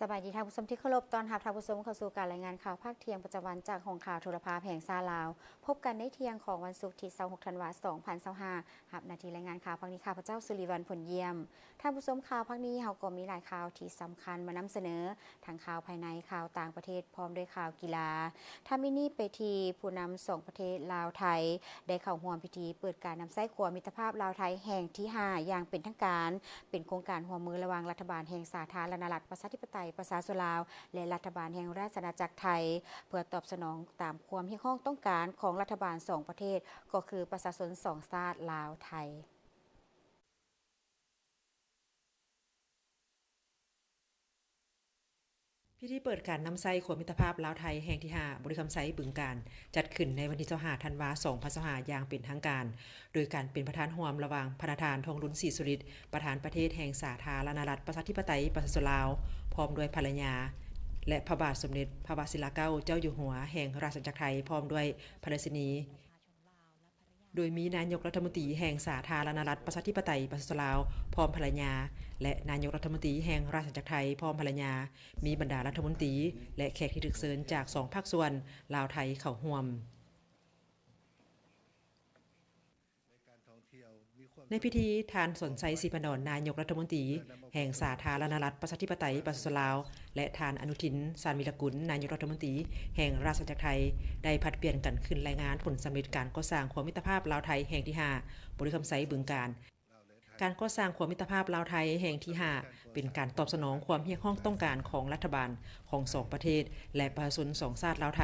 ສະບາຍດີທ່ານຜູ້ຊົມທີ່ເຄົາລົບ, ຕ້ອນຮັບທ່ານຜູ້ຊົມເຂົ້າສູ່ການລາຍງານຂ່າວພາກທ່ຽງປະຈຳວັນຈາກຫ້ອງຂ່າວໂທລະພາບແຫ່ງຊາດລາວ. ພົບກັນໃນທ່ຽງຂອງວັນສຸກທີຊາວຫົກ ທັນວາ ສອງພັນຊາວຫ້າ. ຮັບໜ້າທີ່ລາຍງານຂ່າວພາກນີ້ ຂ້າພະເຈົ້າ ສຸລິວັນ ຜົນຢ້ຽມ. ທ່ານຜູ້ຊົມ, ຂ່າວພາກນີ້ເຮົາກໍມີຫຼາຍຂ່າວທີ່ສຳຄັນມານຳສະເໜີ, ທັງຂ່າວພາຍໃນ, ຂ່າວຕ່າງປະເທດ ພ້ອມດ້ວຍຂ່າວກິລາ. ຖ້າມີນີ້ໄປທີ່ຜູ້ນຳສອງປະເທດລາວ-ໄທ ໄດ້ເຂົ້າຮ່ວມພິທີເປີດການນຳໃຊ້ຂົວມິດຕະພາບລາວ-ໄທແຫ່ງທີຫ້າຢ່າງເປັນທາງການ, ເປັນໂຄງການຮ່ວມມືລະຫວ່າງລັດຖະບານແຫ່ງສາທາລະນະລັດປະຊາທິປະໄຕປະຊາຊົນລາວ ແລະ ລັດຖະບານແຫ່ງລາຊະອານາຈັກໄທ ເພື່ອຕອບສະໜອງຕາມຄວາມຮຽກຮ້ອງຕ້ອງການຂອງລັດຖະບານສອງປະເທດ, ກໍຄືປະຊາຊົນສອງຊາດລາວ-ໄທ. ພິທີເປີດການນຳໃຊ້ຂົວມິດຕະພາບລາວ-ໄທແຫ່ງທີຫ້າ ບໍລິຄຳໄຊ ບຶງການ ຈັດຂຶ້ນໃນວັນທີຊາວຫ້າ ທັນວາ ສອງພັນຊາວຫ້າ ຢ່າງເປັນທາງການ, ໂດຍການເປັນປະທານຮ່ວມລະຫວ່າງພະນະທ່ານ ທອງລຸນ ສີສຸລິດ ປະທານປະເທດແຫ່ງສາທາລະນະລັດປະຊາທິປະໄຕປະຊາຊົນລາວ, ພ້ອມດ້ວຍພັນລະຍາ ແລະ ພະບາດສົມເດັດພະວະຊິລາເກົ້າເຈົ້າຢູ່ຫົວແຫ່ງລາຊະອານາຈັກໄທ ພ້ອມດ້ວຍພະລາຊິນີ. ໂດຍມີນາຍົກລັດຖະມົນຕີແຫ່ງສາທາລະນະລັດປະຊາທິປະໄຕປະຊາຊົນລາວ ພ້ອມພັນລະຍາ ແລະ ນາຍົກລັດຖະມົນຕີແຫ່ງລາຊະອານາຈັກໄທ ພ້ອມພັນລະຍາ, ມີບັນດາລັດຖະມົນຕີ ແລະ ແຂກທີ່ຖືກເຊີນຈາກສອງພາກສ່ວນລາວ-ໄທເຂົ້າຮ່ວມ. ໃນພິທີ, ທ່ານ ສອນໄຊ ສີພັນດອນ ນາຍົກລັດຖະມົນຕີແຫ່ງສາທາລະນະລັດປະຊາທິປະໄຕປະຊາຊົນລາວ ແລະ ທ່ານ ອະນຸທິນ ຊານວີລະກຸນ ນາຍົກລັດຖະມົນຕີແຫ່ງລາຊະອານາຈັກໄທ ໄດ້ຜັດປ່ຽນກັນຂຶ້ນລາຍງານຜົນສຳເລັດການກໍ່ສ້າງຂົວມິດຕະພາບລາວ-ໄທແຫ່ງທີຫ້າ ບໍລິຄຳໄຊ ບຶງການ. ການກໍ່ສ້າງຂົວມິດຕະພາບລາວ-ໄທແຫ່ງທີຫ້າ ເປັນການຕອບສະໜອງຄວາມຮຽກຮ້ອງຕ້ອງການຂອງລັດຖະບານຂອງສອງປະເທດ ແລະ ປະຊາຊົນສອງຊາດລາວ-ໄທ,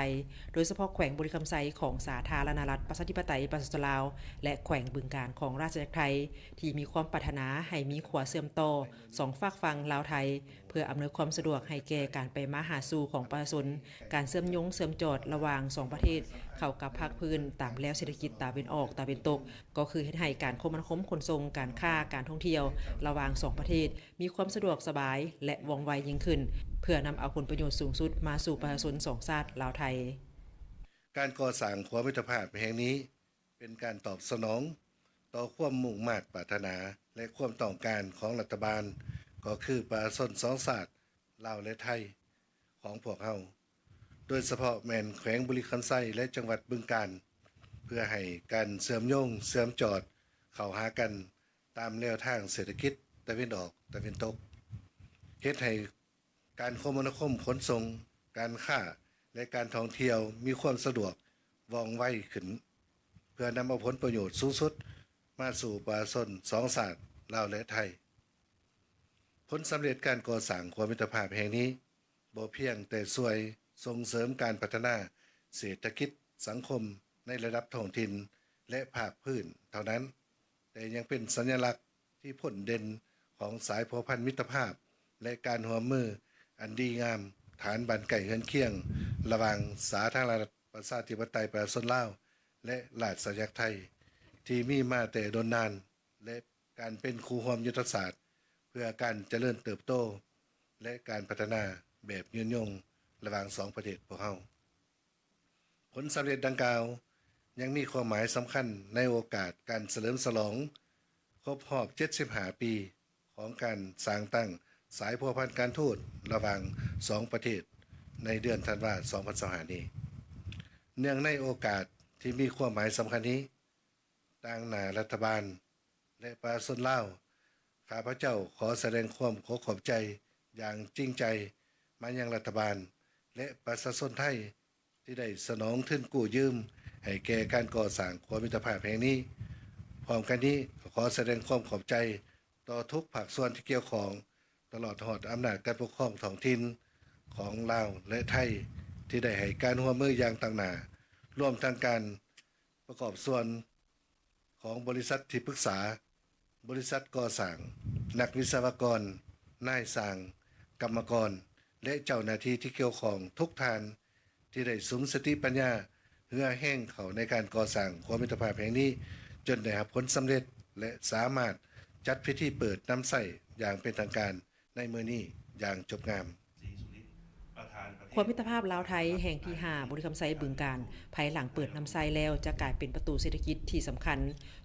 ໂດຍສະເພາະແຂວງບໍລິຄຳໄຊຂອງສາທາລະນະລັດປະຊາທິປະໄຕປະຊາຊົນລາວ ແລະ ແຂວງບຶງການຂອງລາຊະອານາຈັກໄທ ທີ່ມີຄວາມປາດຖະໜາໃຫ້ມີຂົວເຊື່ອມຕໍ່ສອງຟາກຝັ່ງລາວ-ໄທ ເພື່ອອຳນວຍຄວາມສະດວກໃຫ້ແກ່ການໄປມາຫາສູ່ຂອງປະຊາຊົນ, ການເຊື່ອມໂຍງເຊື່ອມຈອດລະຫວ່າງສອງປະເທດເຂົ້າກັບພາກພື້ນຕາມແລວເສດຖະກິດຕາເວັນອອກຕາເວັນຕົກ, ກໍຄືເຮັດໃຫ້ການຄົມມະນາຄົມຂົນສົ່ງ, ການຄ້າ, ການທ່ອງທ່ຽວລະຫວ່າງສອງປະເທດມີຄວາມສະດວກສະບາຍ ແລະ ວ່ອງໄວຍິ່ງຂຶ້ນ, ເພື່ອນຳເອົາຜົນປະໂຫຍດສູງສຸດມາສູ່ປະຊາຊົນສອງຊາດລາວ-ໄທ. ການກໍ່ສ້າງຂົວມິດຕະພາບແຫ່ງນີ້ ເປັນການຕອບສະໜອງຕໍ່ຄວາມມຸ່ງມາດປາດຖະໜາ ແລະ ຄວາມຕ້ອງການຂອງລັດຖະບານ, ກໍຄືປະຊາຊົນສອງຊາດ ລາວ ແລະ ໄທ ຂອງພວກເຮົາ, ໂດຍສະເພາະແມ່ນແຂວງບໍລິຄຳໄຊ ແລະ ຈັງຫວັດບຶງການ, ເພື່ອໃຫ້ການເຊື່ອມໂຍງເຊື່ອມຈອດເຂົ້າຫາກັນຕາມແນວທາງເສດຖະກິດຕາເວັນອອກຕາເວັນຕົກ, ເຮັດໃຫ້ ການຄົມມະນາຄົມຂົນສົ່ງ, ການຄ້າ ແລະ ການທ່ອງທ່ຽວມີຄວາມສະດວກ, ວ່ອງໄວຂຶ້ນ, ເພື່ອນຳເອົາຜົນປະໂຫຍດສູງສຸດມາສູ່ປະຊາຊົນສອງຊາດ ລາວ ແລະ ໄທ. ຜົນສຳເລັດການກໍ່ສ້າງຂົວມິດຕະພາບແຫ່ງນີ້ ບໍ່ພຽງແຕ່ຊ່ວຍສົ່ງເສີມການພັດທະນາເສດຖະກິດສັງຄົມໃນລະດັບທ້ອງຖິ່ນ ແລະ ພາກພື້ນເທົ່ານັ້ນ, ແຕ່ຍັງເປັນສັນຍະລັກທີ່ພົ້ນເດັ່ນຂອງສາຍພົວພັນມິດຕະພາບ ແລະ ການຮ່ວມມືອັນດີງາມ ຖານບ້ານໃກ້ເຮືອນຄຽງ ລະຫວ່າງສາທາລະນະລັດປະຊາທິປະໄຕປະຊາຊົນລາວ ແລະ ລາຊະອານາຈັກໄທ ທີ່ມີມາແຕ່ດົນນານ ແລະ ການເປັນຄູ່ຮ່ວມຍຸດທະສາດເພື່ອການຈະເລີນເຕີບໂຕ ແລະ ການພັດທະນາແບບຍືນຍົງລະຫວ່າງສອງປະເທດພວກເຮົາ. ຜົນສຳເລັດດັ່ງກ່າວຍັງມີຄວາມໝາຍສຳຄັນໃນໂອກາດການສະເຫຼີມສະຫຼອງຄົບຮອບເຈັດສິບຫ້າປີຂອງການສ້າງຕັ້ງສາຍພົວພັນການທູດລະຫວ່າງສອງປະເທດໃນເດືອນທັນວາ ສອງພັນຊາວຫ້ານີ້. ເນື່ອງໃນໂອກາດທີ່ມີຄວາມໝາຍສຳຄັນນີ້, ຕາງໜ້າລັດຖະບານ ແລະ ປະຊາຊົນລາວ, ຂ້າພະເຈົ້າຂໍສະແດງຄວາມຂໍຂອບໃຈຢ່າງຈິງໃຈມາຍັງລັດຖະບານ ແລະ ປະຊາຊົນໄທ ທີ່ໄດ້ສະໜອງທຶນກູ້ຢືມໃຫ້ແກ່ການກໍ່ສ້າງຂົວມິດຕະພາບແຫ່ງນີ້. ພ້ອມກັນນີ້, ກໍຂໍສະແດງຄວາມຂອບໃຈຕໍ່ທຸກພາກສ່ວນທີ່ກ່ຽວຂ້ອງ, ຕະຫຼອດຮອດອຳນາດການປົກຄອງທ້ອງຖິ່ນຂອງລາວ ແລະ ໄທ ທີ່ໄດ້ໃຫ້ການຮ່ວມມືຢ່າງຕັ້ງໜ້າ, ລວມທັງການປະກອບສ່ວນ ຂອງບໍລິສັດທີ່ປຶກສາ, ບໍລິສັດກໍ່ສ້າງ, ນັກວິສະວະກອນ, ນາຍຊ່າງ, ກຳມະກອນ ແລະ ເຈົ້າໜ້າທີ່ທີ່ກ່ຽວຂ້ອງທຸກທ່ານ ທີ່ໄດ້ສຸມສະຕິປັນຍາ, ເຫື່ອແຮງເຂົ້າໃນການກໍ່ສ້າງຂົວມິດຕະພາບແຫ່ງນີ້ ຈົນໄດ້ຮັບຜົນສຳເລັດ ແລະ ສາມາດຈັດພິທີເປີດນຳໃຊ້ຢ່າງເປັນທາງການ ໃນມື້ນີ້ຢ່າງຈົບງາມ. ສີສຸລິດ ປະທານປະເທ ຂົວມິດຕະພາບລາວ-ໄທແຫ່ງທີຫ້າ ບໍລິຄຳໄຊ ບຶງການ ພາຍຫຼັງເປີດນຳໃຊ້ແລ້ວ ຈະກາຍເປັນປະຕູເສດຖະກິດທີ່ສຳຄັນ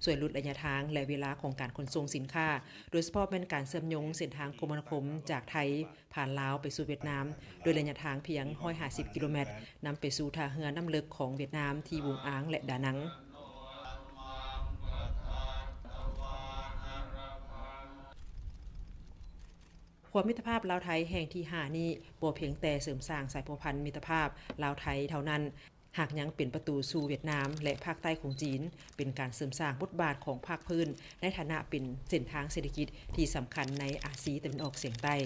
ຊ່ວຍຫຼຸດໄລຍະທາງ ແລະ ເວລາຂອງການຂົນສົ່ງສິນຄ້າ ໂດຍສະເພາະແມ່ນການເຊື່ອມໂຍງເສັ້ນທາງຄົມມະນາຄົມຈາກໄທ ຜ່ານລາວໄປສູ່ຫວຽດນາມ ດ້ວຍໄລຍະທາງພຽງ ໜຶ່ງຮ້ອຍຫ້າສິບ ກິໂລແມັດ ນຳໄປສູ່ທ່າເຮືອນ້ຳເລິກຂອງຫວຽດນາມທີ່ຫວຸງອາງ ແລະ ດານັງ. ຂົວມິດຕະພາບລາວ-ໄທແຫ່ງທີຫ້ານີ້ ບໍ່ພຽງແຕ່ເສີມສ້າງສາຍພົວພັນມິດຕະພາບລາວ-ໄທເທົ່ານັ້ນ, ຫາກຍັງເປັນປະຕູສູ່ຫວຽດນາມ ແລະ ພາກໃຕ້ຂອງຈີນ, ເປັນການເສີມສ້າງບົດບາດຂອງພາກພື້ນໃນຖານະເປັນເສັ້ນທາງເສດຖະກິດທີ່ສຳຄັນໃນອາຊີຕາເວັນອອກສຽງໃຕ້.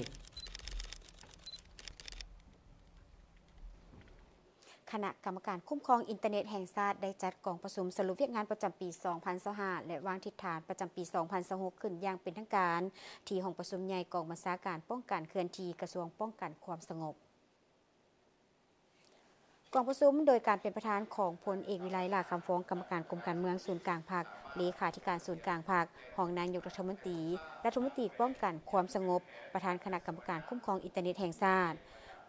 ຄະນະກຳມະການຄຸ້ມຄອງອິນເຕີເນັດແຫ່ງຊາດ ໄດ້ຈັດກອງປະຊຸມສະຫຼຸບວຽກງານປະຈຳປີສອງພັນຊາວຫ້າ ແລະ ວາງທິດຖານປະຈຳປີສອງພັນຊາວຫົກ ຂຶ້ນຢ່າງເປັນທາງການ ທີ່ຫ້ອງປະຊຸມໃຫຍ່ກອງບັນຊາການປ້ອງກັນເຄື່ອນທີ່ ກະຊວງປ້ອງກັນຄວາມສະຫງົບ. ກອງປະຊຸມໂດຍການເປັນປະທານຂອງພົນເອກ ວິໄລ ຫຼ້າຄຳຟອງ ກຳມະການກົມການເມືອງສູນກາງພັກ, ເລຂາທິການສູນກາງພັກ, ຮອງນາຍົກລັດຖະມົນຕີ, ລັດຖະມົນຕີປ້ອງກັນຄວາມສະຫງົບ, ປະທານຄະນະກຳມະການຄຸ້ມຄອງອິນເຕີເນັດແຫ່ງຊາດ,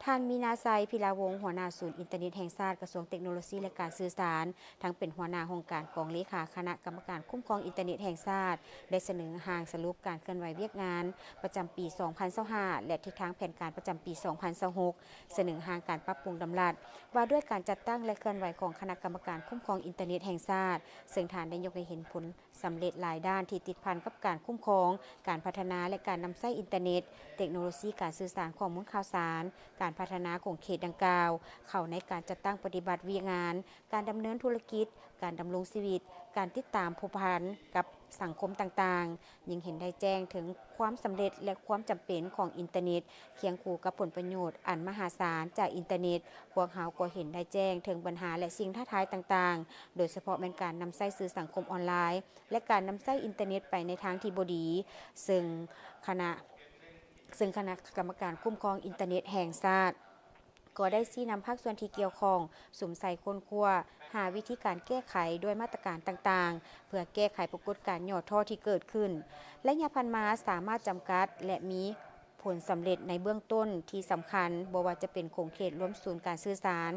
ທ່ານ ມີນາໄຊ ພິລາວົງ ຫົວໜ້າສູນອິນເຕີເນັດແຫ່ງຊາດ ກະຊວງເຕັກໂນໂລຊີ ແລະ ການສື່ສານ, ທັງເປັນຫົວໜ້າຫ້ອງການກອງເລຂາຄະນະກຳມະການຄຸ້ມຄອງອິນເຕີເນັດແຫ່ງຊາດ ໄດ້ສະເໜີຮ່າງສະຫຼຸບການເຄື່ອນໄຫວວຽກງານປະຈຳປີສອງພັນຊາວຫ້າ ແລະ ທິດທາງແຜນການປະຈຳປີສອງພັນຊາວຫົກ, ສະເໜີຮ່າງການປັບປຸງດຳລັດວ່າດ້ວຍການຈັດຕັ້ງ ແລະ ເຄື່ອນໄຫວຂອງຄະນະກຳມະການຄຸ້ມຄອງອິນເຕີເນັດແຫ່ງຊາດ, ເຊິ່ງທ່ານໄດ້ຍົກໃຫ້ເຫັນຜົນ ສຳເລັດຫຼາຍດ້ານທີ່ຕິດພັນກັບການຄຸ້ມຄອງ, ການພັດທະນາ ແລະ ການນຳໃຊ້ອິນເຕີເນັດ, ເຕັກໂນໂລຊີການສື່ສານ, ຂໍ້ມູນຂ່າວສານ, ການພັດທະນາຂົງເຂດດັ່ງກ່າວ ເຂົ້າໃນການຈັດຕັ້ງປະຕິບັດວຽກງານ, ການດຳເນີນທຸລະກິດ, ການດຳລົງຊີວິດ, ການຕິດຕາມພົວພັນກັບສັງຄົມຕ່າງໆ, ຍິ່ງເຫັນໄດ້ແຈ້ງເຖິງຄວາມສຳເລັດ ແລະ ຄວາມຈຳເປັນຂອງອິນເຕີເນັດ ຄຽງຄູ່ກັບຜົນປະໂຫຍດອັນມະຫາສານຈາກອິນເຕີເນັດ, ພວກເຮົາກໍເຫັນໄດ້ແຈ້ງເຖິງບັນຫາ ແລະ ສິ່ງທ້າທາຍຕ່າງໆ, ໂດຍສະເພາະແມ່ນການນຳໃຊ້ສື່ສັງຄົມອອນລາຍ ແລະ ການນຳໃຊ້ອິນເຕີເນັດໄປໃນທາງທີ່ບໍ່ດີ, ເຊິ່ງຄະນະ ເຊິ່ງຄະນະກຳມະການຄຸ້ມຄອງອິນເຕີເນັດແຫ່ງຊາດ ກໍໄດ້ຊີ້ນຳພາກສ່ວນທີ່ກ່ຽວຂ້ອງ ສຸມໃສ່ຄົ້ນຄວ້າ ຫາວິທີການແກ້ໄຂດ້ວຍມາດຕະການຕ່າງໆ ເພື່ອແກ້ໄຂປາກົດການຫຍໍ້ທໍ້ທີ່ເກີດຂຶ້ນ. ໄລຍະຜ່ານມາສາມາດຈຳກັດ ແລະ ມີ ຜົນສຳເລັດໃນເບື້ອງຕົ້ນທີ່ສຳຄັນ, ບໍ່ວ່າຈະເປັນຂົງເຂດລວມສູນການສື່ສານ,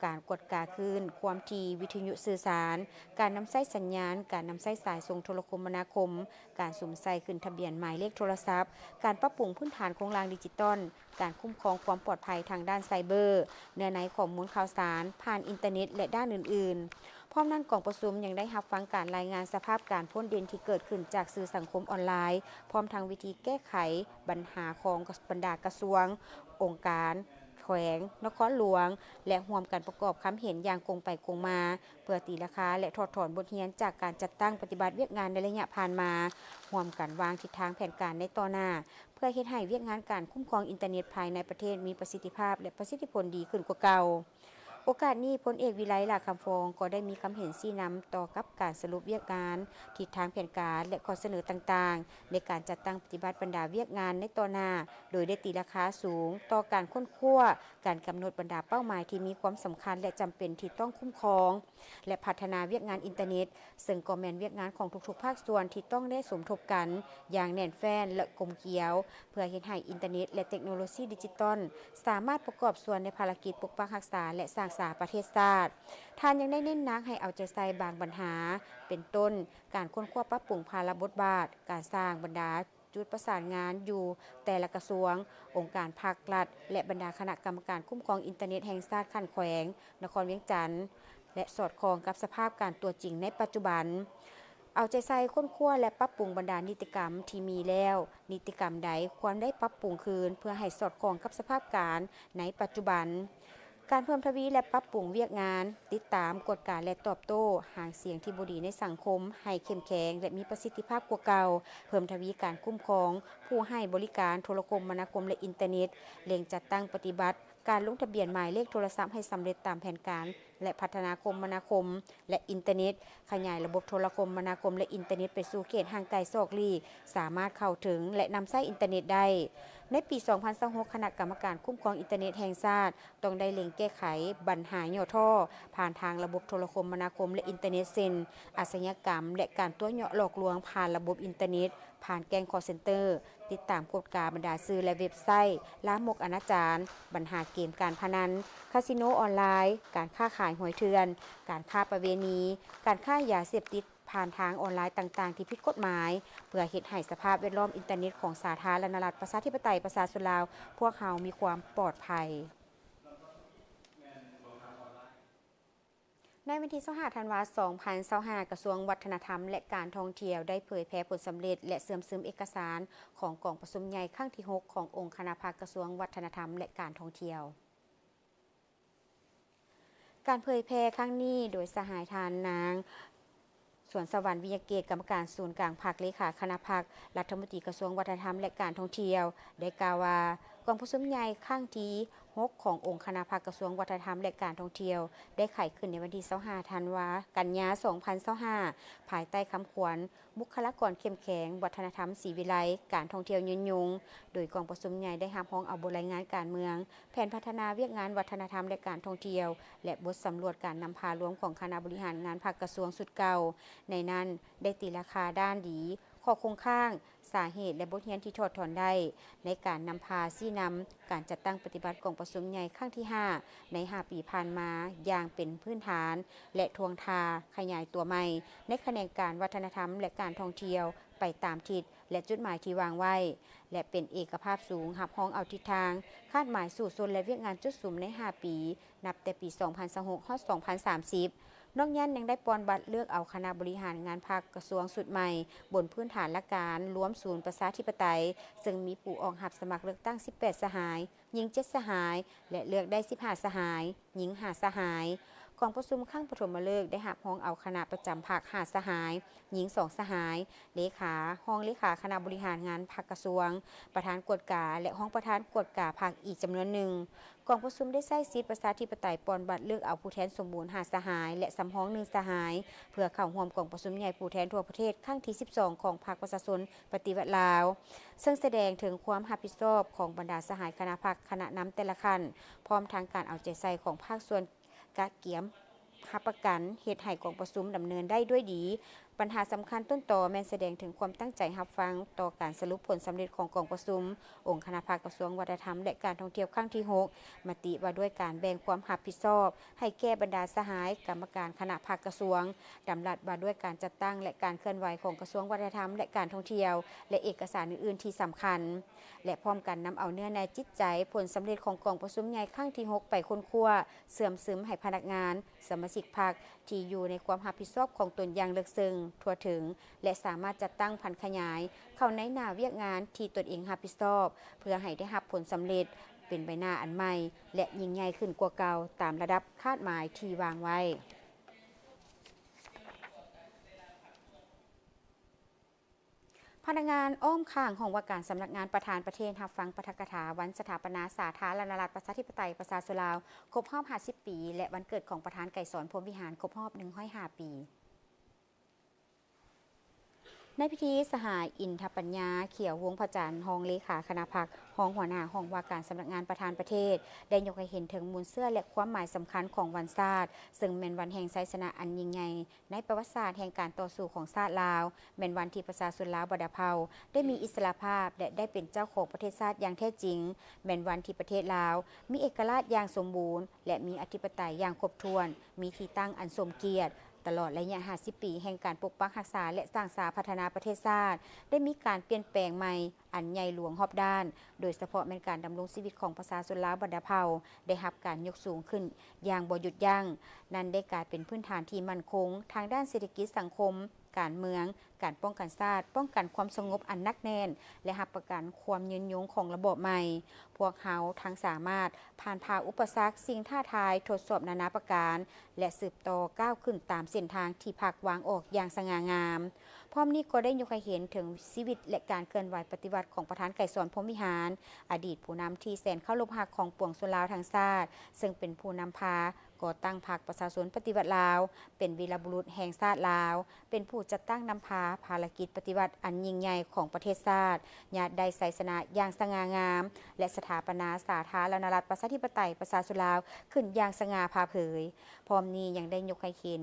ການກວດກາຄື້ນຄວາມຖີ່ວິທະຍຸສື່ສານ, ການນຳໃຊ້ສັນຍານ, ການນຳໃຊ້ສາຍສົ່ງໂທລະຄົມມະນາຄົມ, ການສຸມໃສ່ຂຶ້ນທະບຽນໝາຍເລກໂທລະສັບ, ການປັບປຸງພື້ນຖານໂຄງລ່າງດິຈິຕອນ, ການຄຸ້ມຄອງຄວາມປອດໄພທາງດ້ານໄຊເບີ, ເນື້ອໃນຂໍ້ມູນຂ່າວສານຜ່ານອິນເຕີເນັດ ແລະ ດ້ານອື່ນໆ. ພ້ອມນັ້ນ, ກອງປະຊຸມຍັງໄດ້ຮັບຟັງການລາຍງານສະພາບການພົ້ນເດັ່ນທີ່ເກີດຂຶ້ນຈາກສື່ສັງຄົມອອນລາຍ, ພ້ອມທັງວິທີແກ້ໄຂບັນຫາຂອງບັນດາກະຊວງ, ອົງການ, ແຂວງ, ນະຄອນຫຼວງ ແລະ ຮ່ວມກັນປະກອບຄຳເຫັນຢ່າງກົງໄປກົງມາ, ເພື່ອຕີລາຄາ ແລະ ຖອດຖອນບົດຮຽນຈາກການຈັດຕັ້ງປະຕິບັດວຽກງານໃນໄລຍະຜ່ານມາ, ຮ່ວມກັນວາງທິດທາງແຜນການໃນຕໍ່ໜ້າ, ເພື່ອເຮັດໃຫ້ວຽກງານການຄຸ້ມຄອງອິນເຕີເນັດພາຍໃນປະເທດມີປະສິດທິພາບ ແລະ ປະສິດທິຜົນດີຂຶ້ນກວ່າເກົ່າ. ໂອກາດນີ້, ພົນເອກ ວິໄລ ຫຼ້າຄຳຟອງ ກໍໄດ້ມີຄຳເຫັນຊີ້ນຳຕໍ່ກັບການສະຫຼຸບວຽກງານ, ທິດທາງແຜນການ ແລະ ຂໍ້ສະເໜີຕ່າງໆ ໃນການຈັດຕັ້ງປະຕິບັດບັນດາວຽກງານໃນຕໍ່ໜ້າ, ໂດຍໄດ້ຕີລາຄາສູງຕໍ່ການຄົ້ນຄວ້າ, ການກຳນົດບັນດາເປົ້າໝາຍທີ່ມີຄວາມສຳຄັນ ແລະ ຈຳເປັນທີ່ຕ້ອງຄຸ້ມຄອງ ແລະ ພັດທະນາວຽກງານອິນເຕີເນັດ, ເຊິ່ງກໍແມ່ນວຽກງານຂອງທຸກໆພາກສ່ວນທີ່ຕ້ອງໄດ້ສົມທົບກັນຢ່າງແໜ້ນແຟ້ນ ແລະ ກົມກຽວ, ເພື່ອເຮັດໃຫ້ອິນເຕີເນັດ ແລະ ເຕັກໂນໂລຊີດິຈິຕອນ ສາມາດປະກອບສ່ວນໃນພາລະກິດປົກປັກຮັກສາ ແລະ ສ້າງສາປະເທດຊາດ. ທ່ານຍັງໄດ້ເນັ້ນໜັກໃຫ້ເອົາໃຈໃສ່ບາງບັນຫາ, ເປັນຕົ້ນ ການຄົ້ນຄວ້າປັບປຸງພາລະບົດບາດ, ການສ້າງບັນດາ ຈຸດປະສານງານຢູ່ແຕ່ລະກະຊວງ, ອົງການພາກລັດ ແລະ ບັນດາຄະນະກຳມະການຄຸ້ມຄອງອິນເຕີເນັດແຫ່ງຊາດຂັ້ນແຂວງ, ນະຄອນວຽງຈັນ ແລະ ສອດຄ່ອງກັບສະພາບການຕົວຈິງໃນປັດຈຸບັນ. ເອົາໃຈໃສ່ຄົ້ນຄວ້າ ແລະ ປັບປຸງບັນດານິຕິກຳທີ່ມີແລ້ວ, ນິຕິກຳໃດຄວນໄດ້ປັບປຸງຄືນເພື່ອໃຫ້ສອດຄ່ອງກັບສະພາບການໃນປັດຈຸບັນ. ການເພີ່ມທະວີ ແລະ ປັບປຸງວຽກງານ ຕິດຕາມ, ກວດກາ ແລະ ຕອບໂຕ້ຫາງສຽງທີ່ບໍ່ດີໃນສັງຄົມໃຫ້ເຂັ້ມແຂງ ແລະ ມີປະສິດທິພາບກວ່າເກົ່າ, ເພີ່ມທະວີການຄຸ້ມຄອງຜູ້ໃຫ້ບໍລິການໂທລະຄົມມະນາຄົມ ແລະ ອິນເຕີເນັດ, ເລັ່ງຈັດຕັ້ງປະຕິບັດການລົງທະບຽນໝາຍເລກໂທລະສັບໃຫ້ສຳເລັດຕາມແຜນການ ແລະ ພັດທະນາຄົມມະນາຄົມ ແລະ ອິນເຕີເນັດ, ຂະຫຍາຍລະບົບໂທລະຄົມມະນາຄົມ ແລະ ອິນເຕີເນັດໄປສູ່ເຂດຫ່າງໄກສອກຫຼີກ, ສາມາດເຂົ້າເຖິງ ແລະ ນຳໃຊ້ອິນເຕີເນັດໄດ້. ໃນປີສອງພັນຊາວຫົກ ຄະນະກຳມະການຄຸ້ມຄອງອິນເຕີເນັດແຫ່ງຊາດ ຕ້ອງໄດ້ເລັ່ງແກ້ໄຂບັນຫາຫຍໍ້ທໍ້ຜ່ານທາງລະບົບໂທລະຄົມມະນາຄົມ ແລະ ອິນເຕີເນັດ ເຊັ່ນ ອາຊະຍາກຳ ແລະ ການຕົວະເຍາະຫຼອກລວງຜ່ານລະບົບອິນເຕີເນັດ, ຜ່ານແກ້ງຄໍເຊັນເຕີ, ຕິດຕາມກວດກາບັນດາສື່ ແລະ ເວັບໄຊ ລາມົກອະນາຈານ, ບັນຫາເກມການພະນັນ, ຄາສິໂນອອນລາຍ, ການຄ້າຂາຍຫວຍເຖື່ອນ, ການຄ້າປະເວນີ, ການຄ້າຢາເສບຕິດຜ່ານທາງອອນລາຍຕ່າງໆທີ່ຜິດກົດໝາຍ, ເພື່ອເຮັດໃຫ້ສະພາບແວດລ້ອມອິນເຕີເນັດຂອງສາທາລະນະລັດ ປະຊາທິປະໄຕ ປະຊາຊົນລາວພວກເຮົາມີຄວາມປອດໄພ. ໃນວັນທີຊາວຫ້າ ທັນວາ ສອງພັນຊາວຫ້າ ກະຊວງວັດທະນະທຳ ແລະ ການທ່ອງທ່ຽວ ໄດ້ເຜີຍແຜ່ຜົນສຳເລັດ ແລະ ເຊື່ອມຊຶມເອກະສານຂອງກອງປະຊຸມໃຫຍ່ຄັ້ງທີຫົກ ຂອງອົງຄະນະພັກກະຊວງວັດທະນະທຳ ແລະ ການທ່ອງທ່ຽວ. ການເຜີຍແຜ່ຄັ້ງນີ້ ໂດຍສະຫາຍທ່ານນາງ ສວນສະຫວັນ ວິຍະເກດ ກຳມະການສູນກາງພັກ, ເລຂາຄະນະພັກ, ລັດຖະມົນຕີກະຊວງວັດທະນະທຳ ແລະ ການທ່ອງທ່ຽວ ໄດ້ກ່າວວ່າ ກອງປະຊຸມໃຫຍ່ຄັ້ງທີຫົກ ຂອງອົງຄະນະພັກກະຊວງວັດທະນະທຳ ແລະ ການທ່ອງທ່ຽວ ໄດ້ໄຂຂຶ້ນໃນວັນທີຊາວຫ້າ ທັນວາ ກັນຍາ ສອງພັນຊາວຫ້າ ພາຍໃຕ້ຄຳຂວັນ ບຸກຄະລາກອນເຂັ້ມແຂງ, ວັດທະນະທຳສີວິໄລ, ການທ່ອງທ່ຽວຍືນຍົງ, ໂດຍກອງປະຊຸມໃຫຍ່ໄດ້ຮັບຮອງເອົາບົດລາຍງານການເມືອງ, ແຜນພັດທະນາວຽກງານວັດທະນະທຳ ແລະ ການທ່ອງທ່ຽວ ແລະ ບົດສຳຫຼວດການນຳພາລວມຂອງຄະນະບໍລິຫານງານພັກກະຊວງຊຸດເກົ່າ. ໃນນັ້ນໄດ້ຕີລາຄາດ້ານດີ, ຂໍ້ຄົງຄ້າງ, ສາເຫດ ແລະ ບົດຮຽນທີ່ຖອດຖອນໄດ້ ໃນການນຳພາຊີ້ນຳການຈັດຕັ້ງປະຕິບັດກອງປະຊຸມໃຫຍ່ຄັ້ງທີຫ້າ ໃນຫ້າປີຜ່ານມາຢ່າງເປັນພື້ນຖານ ແລະ ທ່ວງທ່າຂະຫຍາຍຕົວໃໝ່ໃນຂະແໜງການວັດທະນະທຳ ແລະ ການທ່ອງທ່ຽວໄປຕາມທິດ ແລະ ຈຸດໝາຍທີ່ວາງໄວ້ ແລະ ເປັນເອກະພາບສູງ ຮັບຮອງເອົາທິດທາງຄາດໝາຍສູ້ຊົນ ແລະ ວຽກງານຈຸດສຸມໃນຫ້າປີ ນັບແຕ່ປີສອງພັນຊາວຫົກ ຮອດ ສອງພັນສາມສິບ. ນອກນັ້ນຍັງໄດ້ປ່ອນບັດເລືອກເອົາຄະນະບໍລິຫານງານພັກກະຊວງຊຸດໃໝ່ ບົນພື້ນຖານຫຼັກການລວມສູນປະຊາທິປະໄຕ, ເຊິ່ງມີຜູ້ອອກຮັບສະໝັກເລືອກຕັ້ງສິບແປດສະຫາຍ, ຍິງເຈັດສະຫາຍ ແລະ ເລືອກໄດ້ສິບຫ້າສະຫາຍ, ຍິງຫ້າສະຫາຍ. ກອງປະຊຸມຄັ້ງປະຖົມມະເລີກໄດ້ຮັບຮອງເອົາຄະນະປະຈຳພັກຫ້າສະຫາຍ, ຍິງສອງສະຫາຍ, ເລຂາ, ຮອງເລຂາຄະນະບໍລິຫານງານພັກກະຊວງ, ປະທານກວດກາ ແລະ ຮອງປະທານກວດກາພັກອີກຈຳນວນໜຶ່ງ. ກອງປະຊຸມໄດ້ໃຊ້ສິດປະຊາທິປະໄຕປ່ອນບັດເລືອກເອົາຜູ້ແທນສົມບູນຫ້າສະຫາຍ ແລະ ສຳຮອງໜຶ່ງສະຫາຍ ເພື່ອເຂົ້າຮ່ວມກອງປະຊຸມໃຫຍ່ຜູ້ແທນທົ່ວປະເທດຄັ້ງທີສິບສອງ ຂອງພັກປະຊາຊົນປະຕິວັດລາວ, ເຊິ່ງສະແດງເຖິງຄວາມຮັບຜິດຊອບຂອງບັນດາສະຫາຍຄະນະພັກ, ຄະນະນຳແຕ່ລະຂັ້ນ, ພ້ອມທັງການເອົາໃຈໃສ່ຂອງພາກສ່ວນກະກຽມ ຮັບປະກັນເຮັດໃຫ້ກອງປະຊຸມດຳເນີນໄດ້ດ້ວຍດີ. ບັນຫາສຳຄັນຕົ້ນຕໍແມ່ນສະແດງເຖິງຄວາມຕັ້ງໃຈຮັບຟັງຕໍ່ການສະຫຼຸບຜົນສຳເລັດຂອງກອງປະຊຸມອົງຄະນະພັກກະຊວງວັດທະນະທຳ ແລະ ການທ່ອງທ່ຽວຄັ້ງທີຫົກ, ມະຕິວ່າດ້ວຍການແບ່ງຄວາມຮັບຜິດຊອບໃຫ້ແກ່ບັນດາສະຫາຍກຳມະການຄະນະພັກກະຊວງ, ດຳລັດວ່າດ້ວຍການຈັດຕັ້ງ ແລະ ການເຄື່ອນໄຫວຂອງກະຊວງວັດທະນະທຳ ແລະ ການທ່ອງທ່ຽວ ແລະ ເອກະສານອື່ນໆທີ່ສຳຄັນ ແລະ ພ້ອມກັນນຳເອົາເນື້ອໃນຈິດໃຈ, ຜົນສຳເລັດຂອງກອງປະຊຸມໃຫຍ່ຄັ້ງທີຫົກໄປຄົ້ນຄວ້າ, ເຊື່ອມຊຶມໃຫ້ພະນັກງານ, ສະມາຊິກພັກທີ່ຢູ່ໃນຄວາມຮັບຜິດຊອບຂອງຕົນຢ່າງເລິກເຊິ່ງ, ທົ່ວເຖິງ ແລະ ສາມາດຈັດຕັ້ງຜັນຂະຫຍາຍເຂົ້າໃນໜ້າວຽກງານທີ່ຕົນເອງຮັບຜິດຊອບ, ເພື່ອໃຫ້ໄດ້ຮັບຜົນສຳເລັດ, ເປັນໃບໜ້າອັນໃໝ່ ແລະ ຍິ່ງໃຫຍ່ຂຶ້ນກວ່າເກົ່າ, ຕາມລະດັບຄາດໝາຍທີ່ວາງໄວ້. ພະນັກງານອ້ອມຂ້າງຫ້ອງວ່າການສຳນັກງານປະທານປະເທດ ຮັບຟັງປາຖະກະຖາວັນສະຖາປະນາສາທາລະນະລັດ ປະຊາທິປະໄຕ ປະຊາຊົນລາວ ຄົບຮອບຫ້າສິບປີ ແລະ ວັນເກີດຂອງປະທານໄກສອນ ພົມວິຫານ ຄົບຮອບໜຶ່ງຮ້ອຍຫ້າປີ. ໃນພິທີ, ສະຫາຍ ອິນທະປັນຍາ ຂຽວວົງພະຈັນ ຮອງເລຂາຄະນະພັກ, ຮອງຫົວໜ້າຫ້ອງວ່າການສຳນັກງານປະທານປະເທດ ໄດ້ຍົກໃຫ້ເຫັນເຖິງມູນເຊື້ອ ແລະ ຄວາມໝາຍສຳຄັນຂອງວັນຊາດ, ເຊິ່ງແມ່ນວັນແຫ່ງໄຊຊະນະອັນຍິ່ງໃຫຍ່ ໃນປະຫວັດສາດແຫ່ງການຕໍ່ສູ້ຂອງຊາດລາວ, ແມ່ນວັນທີ່ປະຊາຊົນລາວບັນດາເຜົ່າໄດ້ມີອິດສະຫຼະພາບ ແລະ ໄດ້ເປັນເຈົ້າຂອງປະເທດຊາດຢ່າງແທ້ຈິງ, ແມ່ນວັນທີ່ປະເທດລາວມີເອກະລາດຢ່າງສົມບູນ ແລະ ມີອະທິປະໄຕຢ່າງຄົບຖ້ວນ, ມີທີ່ຕັ້ງອັນສົມກຽດ. ຕະຫຼອດໄລຍະຫ້າສິບປີແຫ່ງການປົກປັກຮັກສາ ແລະ ສ້າງສາພັດທະນາປະເທດຊາດ, ໄດ້ມີການປ່ຽນແປງໃໝ່ ອັນໃຫຍ່ຫຼວງຮອບດ້ານ, ໂດຍສະເພາະແມ່ນການດຳລົງຊີວິດຂອງປະຊາຊົນລາວບັນດາເຜົ່າ ໄດ້ຮັບການຍົກສູງຂຶ້ນຢ່າງບໍ່ຢຸດຢັ້ງ. ນັ້ນໄດ້ກາຍເປັນພື້ນຖານທີ່ໝັ້ນຄົງທາງດ້ານເສດຖະກິດ, ສັງຄົມ, ການເມືອງ, ການປ້ອງກັນຊາດ, ປ້ອງກັນຄວາມສະຫງົບອັນໜັກແໜ້ນ ແລະ ຮັບປະກັນຄວາມຍືນຍົງຂອງລະບອບໃໝ່. ພວກເຮົາທັງສາມາດຜ່ານຜ່າອຸປະສັກ, ສິ່ງທ້າທາຍ, ທົດສອບນານາປະການ ແລະ ສືບຕໍ່ກ້າວຂຶ້ນຕາມເສັ້ນທາງທີ່ພັກວາງອອກຢ່າງສະຫງ່າງາມ. ພ້ອມນີ້ກໍໄດ້ຍົກໃຫ້ເຫັນເຖິງຊີວິດ ແລະ ການເຄື່ອນໄຫວປະຕິວັດຂອງປະທານໄກສອນ ພົມວິຫານ, ອະດີດຜູ້ນຳທີ່ແສນເຄົາລົບຮັກຂອງປວງຊົນລາວທັງຊາດ, ເຊິ່ງເປັນຜູ້ນຳພາກໍ່ຕັ້ງພັກປະຊາຊົນປະຕິວັດລາວ, ເປັນວີລະບຸລຸດແຫ່ງຊາດລາວ, ເປັນຜູ້ຈັດຕັ້ງນຳພາພາລະກິດປະຕິວັດອັນຍິ່ງໃຫຍ່ຂອງປະເທດຊາດ, ຍາດໄດ້ໄຊຊະນະຢ່າງສະຫງ່າງາມ ແລະ ສະຖາປະນາສາທາລະນະລັດ ປະຊາທິປະໄຕ ປະຊາຊົນລາວຂຶ້ນຢ່າງສະຫງ່າຜ່າເຜີຍ. ພ້ອມນີ້ຍັງໄດ້ຍົກໃຫ້ເຫັນ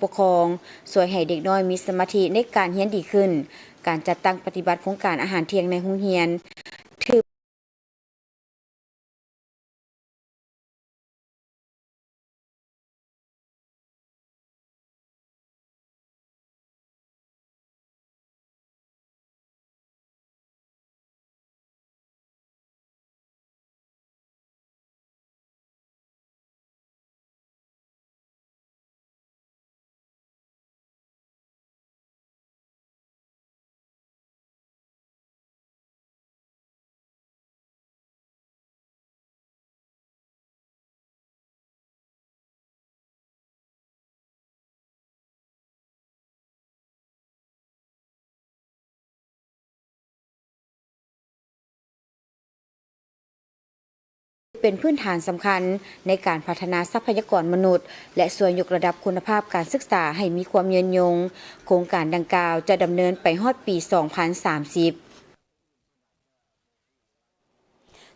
ປົກຄອງ ຊ່ວຍໃຫ້ເດັກນ້ອຍມີສະມາທິໃນການຮຽນດີຂຶ້ນ. ການຈັດຕັ້ງປະຕິບັດໂຄງການອາຫານທ່ຽງໃນໂຮງຮຽນ ຖື ເປັນພື້ນຖານສຳຄັນໃນການພັດທະນາຊັບພະຍາກອນມະນຸດ ແລະ ຊ່ວຍຍົກລະດັບຄຸນນະພາບການສຶກສາໃຫ້ມີຄວາມຍືນຍົງ. ໂຄງການດັ່ງກ່າວຈະດຳເນີນໄປຮອດປີສອງພັນສາມສິບ.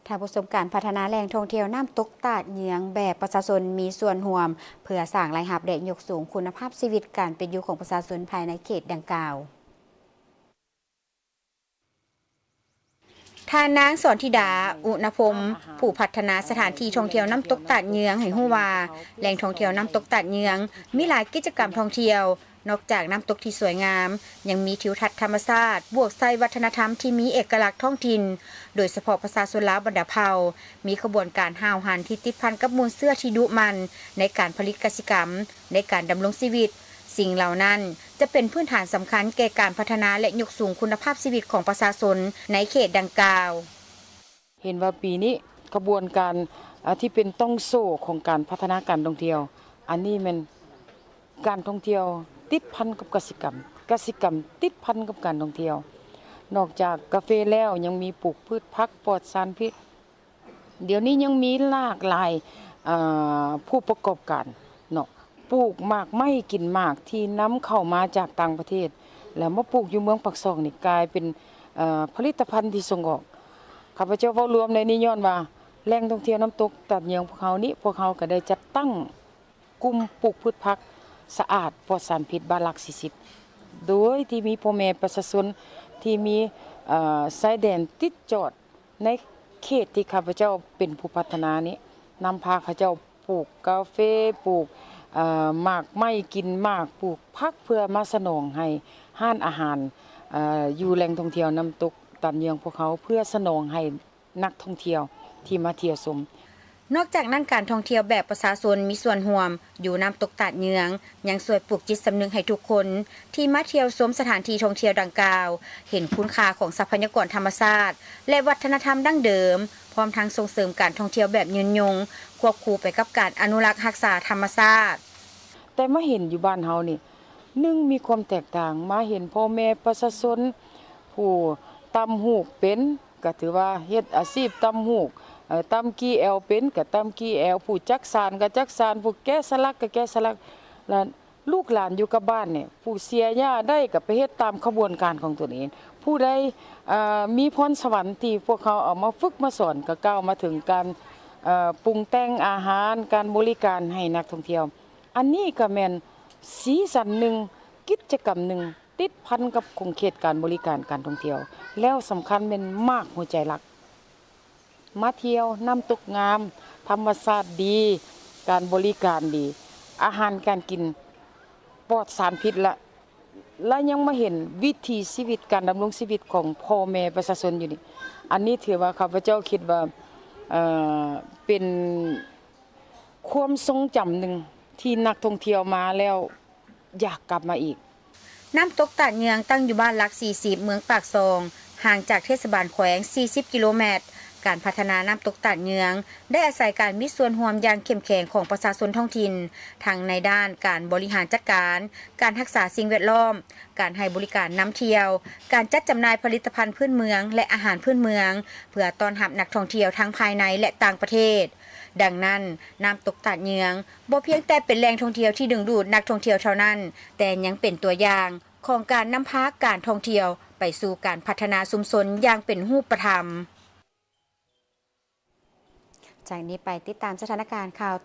ທ່ານຜູ້ຊົມ, ການພັດທະນາແຫຼ່ງທ່ອງທ່ຽວນ້ຳຕົກຕາດເຍືອງແບບປະຊາຊົນມີສ່ວນຮ່ວມ ເພື່ອສ້າງລາຍຮັບ ແລະ ຍົກສູງຄຸນນະພາບຊີວິດການເປັນຢູ່ຂອງປະຊາຊົນພາຍໃນເຂດດັ່ງກ່າວ. ທ່ານນາງ ສອນທິດາ ອຸນະພົມ ຜູ້ພັດທະນາສະຖານທີ່ທ່ອງທ່ຽວນ້ຳຕົກຕາດເຍືອງ ໃຫ້ຮູ້ວ່າ ແຫຼ່ງທ່ອງທ່ຽວນ້ຳຕົກຕາດເຍືອງ ມີຫຼາຍກິດຈະກຳທ່ອງທ່ຽວ. ນອກຈາກນ້ຳຕົກທີ່ສວຍງາມ, ຍັງມີທິວທັດທຳມະຊາດ ບວກໃສ່ວັດທະນະທຳທີ່ມີເອກະລັກທ້ອງຖິ່ນ, ໂດຍສະເພາະປະຊາຊົນລາວບັນດາເຜົ່າ ມີຂະບວນການຫ້າວຫັນທີ່ຕິດພັນກັບມູນເຊື້ອທີ່ດຸໝັ່ນໃນການຜະລິດກະສິກຳ, ໃນການດຳລົງຊີວິດ. ສິ່ງເຫຼົ່ານັ້ນຈະເປັນພື້ນຖານສຳຄັນແກ່ການພັດທະນາ ແລະ ຍົກສູງຄຸນນະພາບຊີວິດຂອງປະຊາຊົນໃນເຂດດັ່ງກ່າວ. ເຫັນວ່າປີນີ້ຂະບວນການ ອາ ທີ່ເປັນຕ່ອງໂສ້ຂອງການພັດທະນາການທ່ອງທ່ຽວ ອັນນີ້ແມ່ນການທ່ອງທ່ຽວຕິດພັນກັບກະສິກຳ, ກະສິກຳຕິດພັນກັບການທ່ອງທ່ຽວ. ນອກຈາກກາເຟແລ້ວ ຍັງມີປູກພືດຜັກປອດສານພິດ. ດຽວນີ້ຍັງມີຫຼາກຫຼາຍ ເອີ ຜູ້ປະກອບການເນາະ ປູກໝາກໄມ້ກິນໝາກທີ່ນຳເຂົ້າມາຈາກຕ່າງປະເທດ ແລ້ວມາປູກຢູ່ເມືອງປາກຊ່ອງນີ້ ກາຍເປັນ ເອີ ຜະລິດຕະພັນທີ່ສົ່ງອອກ. ຂ້າພະເຈົ້າເວົ້າລວມໃນນີ້ຍ້ອນວ່າ ແຫຼ່ງທ່ອງທ່ຽວນ້ຳຕົກຕາດເຍືອງພວກເຮົານີ້ ພວກເຮົາກໍໄດ້ຈັດຕັ້ງກຸ່ມປູກພືດຜັກສະອາດປອດສານພິດບ້ານຫຼັກສີ່ສິບ ໂດຍທີ່ມີພໍ່ແມ່ປະຊາຊົນທີ່ມີ ເອີ ຊາຍແດນຕິດຈອດ ໃນເຂດທີ່ຂ້າພະເຈົ້າເປັນຜູ້ພັດທະນານີ້ ນຳພາເຂົາເຈົ້າປູກກາເຟ, ປູກ ເອີ ໝາກໄມ້ກິນໝາກ, ປູກຜັກເພື່ອມາສະໜອງໃຫ້ຮ້ານອາຫານ ເອີ ຢູ່ແຫຼ່ງທ່ອງທ່ຽວນ້ຳຕົກຕາດເຍືອງພວກເຮົາ ເພື່ອສະໜອງໃຫ້ນັກທ່ອງທ່ຽວທີ່ມາທ່ຽວຊົມ. ນອກຈາກນັ້ນ, ການທ່ອງທ່ຽວແບບປະຊາຊົນມີສ່ວນຮ່ວມຢູ່ນ້ຳຕົກຕາດເຍືອງ ຍັງຊ່ວຍປູກຈິດສຳນຶກໃຫ້ທຸກຄົນທີ່ມາທ່ຽວຊົມສະຖານທີ່ທ່ອງທ່ຽວດັ່ງກ່າວ ເຫັນຄຸນຄ່າຂອງຊັບພະຍາກອນທຳມະຊາດ ແລະ ວັດທະນະທຳດັ້ງເດີມ, ພ້ອມທັງສົ່ງເສີມການທ່ອງທ່ຽວແບບຍືນຍົງ ຄວບຄູ່ໄປກັບການອະນຸລັກຮັກສາທຳມະຊາດ. ແຕ່ມາເຫັນຢູ່ບ້ານເຮົານີ້ ໜຶ່ງ ມີຄວາມແຕກຕ່າງ, ມາເຫັນພໍ່ແມ່ປະຊາຊົນຜູ້ຕ່ຳຫູກເປັນ ກໍຖືວ່າເຮັດອາຊີບຕ່ຳຫູກ, ເອີ ຕ່ຳກີ່ແອວເປັນກໍຕ່ຳກີ່ແອວ, ຜູ້ຈັກສານກໍຈັກສານ, ຜູ້ແກະສະຫຼັກກໍແກະສະຫຼັກ, ແລະ ລູກຫຼານຢູ່ກັບບ້ານນີ້ ຜູ້ເສຍຫຍ້າໄດ້ກໍໄປເຮັດຕາມຂະບວນການຂອງຕົນເອງ, ຜູ້ໃດ ເອີ ມີພອນສະຫວັນທີ່ພວກເຮົາເອົາມາຝຶກມາສອນ ກໍກ່າວມາເຖິງການ ເອີ ປຸງແຕ່ງອາຫານ, ການບໍລິການໃຫ້ນັກທ່ອງທ່ຽວ. ອັນນີ້ກໍແມ່ນສີສັນໜຶ່ງ, ກິດຈະກຳໜຶ່ງ ຕິດພັນກັບຂົງເຂດການບໍລິການການທ່ອງທ່ຽວ, ແລ້ວສຳຄັນແມ່ນໝາກຫົວໃຈຫຼັກ. ມາທ່ຽວນ້ຳຕົກງາມ, ທຳມະຊາດດີ, ການບໍລິການດີ, ອາຫານການກິນປອດສານພິດ ແລະ ແລະ ຍັງມາເຫັນວິຖີຊີວິດການດຳລົງຊີວິດຂອງພໍ່ແມ່ປະຊາຊົນຢູ່ນີ້. ອັນນີ້ຖືວ່າຂ້າພະເຈົ້າຄິດວ່າ ເອີ ເປັນຄວາມຊົງຈຳໜຶ່ງທີ່ນັກທ່ອງທ່ຽວມາແລ້ວ ຢາກກັບມາອີກ. ນ້ຳຕົກຕາດເຍືອງຕັ້ງຢູ່ບ້ານຫຼັກສີ່ສິບ ເມືອງປາກຊ່ອງ, ຫ່າງຈາກເທດສະບານແຂວງສີ່ສິບກິໂລແມັດ. ການພັດທະນານ້ຳຕົກຕາດເຍືອງ ໄດ້ອາໄສການມີສ່ວນຮ່ວມຢ່າງເຂັ້ມແຂງຂອງປະຊາຊົນທ້ອງຖິ່ນ, ທັງໃນດ້ານການບໍລິຫານຈັດການ, ການຮັກສາສິ່ງແວດລ້ອມ, ການໃຫ້ບໍລິການນຳທ່ຽວ, ການຈັດຈຳໜ່າຍຜະລິດຕະພັນພື້ນເມືອງ ແລະ ອາຫານພື້ນເມືອງ ເພື່ອຕ້ອນຮັບນັກທ່ອງທ່ຽວທັງພາຍໃນ ແລະ ຕ່າງປະເທດ. ດັ່ງນັ້ນ, ນ້ຳຕົກຕາດເຍືອງ ບໍ່ພຽງແຕ່ເປັນແຫຼ່ງທ່ອງທ່ຽວທີ່ດຶງດູດນັກທ່ອງທ່ຽວເທົ່ານັ້ນ, ແຕ່ຍັງເປັນຕົວຢ່າງຂອງການນຳພາການທ່ອງທ່ຽວໄປສູ່ການພັດທະນາຊຸມຊົນຢ່າງເປັນຮູບປະທຳ. ຈາກນີ້ໄປຕິດຕາມສະຖານະການຂ່າວ